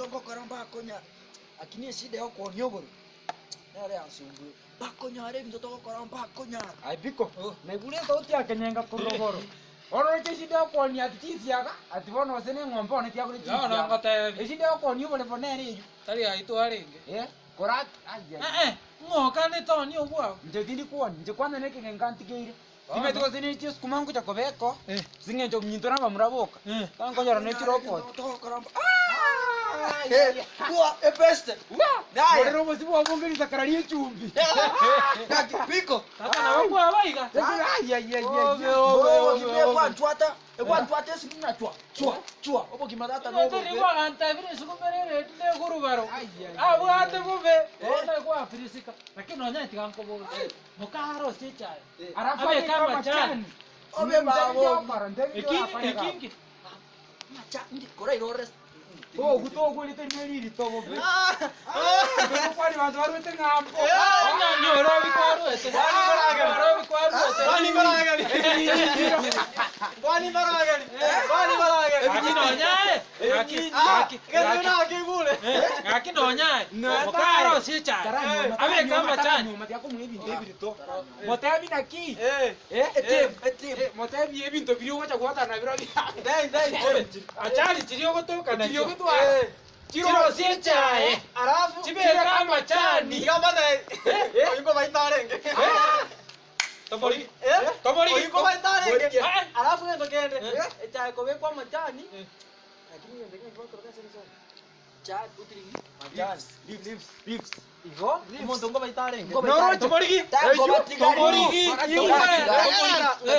Ebinto ngokora mbakonyara, lakini eshida ya okoonia oborimo, nere yansumbuire. Bakonyara ebinto togokora mbakonyara. Aye Biko, naigure esauti ya Kenyenga korwa rogoro. Bono oroche eshida ya okoonia ati chinsiaga, ati bono gose na eng'ombe one tiagure Bono chinsiaga. ngotebi. Eshida ya okoonia oboremo nere eyio. Tari ayio twarenge. Eh, kora ai ai. Eh eh, ng'okane toni obwao. Inche tindi kwonia, inche kwanza na ekegenka ntigeire. Timanyeti gose ne chisukuma ngocha kobeka oo, Eh. ase eng'encho ominto na abamura boka. Eh. Tankonyora ne chiroboti. Togokora mba Bwa ebeste. Naye. Morero obosie bwabonge risakara rie echumbi. Gaki biko. Tata nabo kwaba iga. Ai ai ai Obe, ai. obe, obe, Obogima obe. ebwantwata, ebwantwata esimi ng'a chwa, chwa, chwa. Obogima tata Teri nobobe. gwagantebire esukuma ere ereti negurubaro. Ai, ai, ai. Abwate bobe. Bono egwafirisika. Lakini nonya tiga nkoborie. Mokarosie echae. Alafu Abeke abeke amachani. amachani. Obe babo. Ekingi ekingi. Macha ndi korairore. Ogu togwerete rime ririto bobe. Kwani bantu barwete ng'ambo. Nyorobi kwarwete. Nyorobi kwarwete. Gaki nonyae. Gaki gaki gaki. Gaki nonyae. Mokarosie echae. Abeke amachani. Motebi naki? Eh? Etim, etim. Eh, motebi ebinto biria ogocha gwatana birobio. Achari chiria ogotoka Chiria nachio. ogotwara. Chirosie echae. Chibeke amachani. Tomorigi. Tomorigi. Eh. Alafu gento kende Eh. echae kobekwa amachani Eh. lakini gento kende bakoroka ase risomo Cha utiringi. Majani. Leaves, leaves. igo omonto ngobaita arenge Ngobaita Tomorigi. Tango batigari. Tomorigi. Tomorigi. Tomorigi.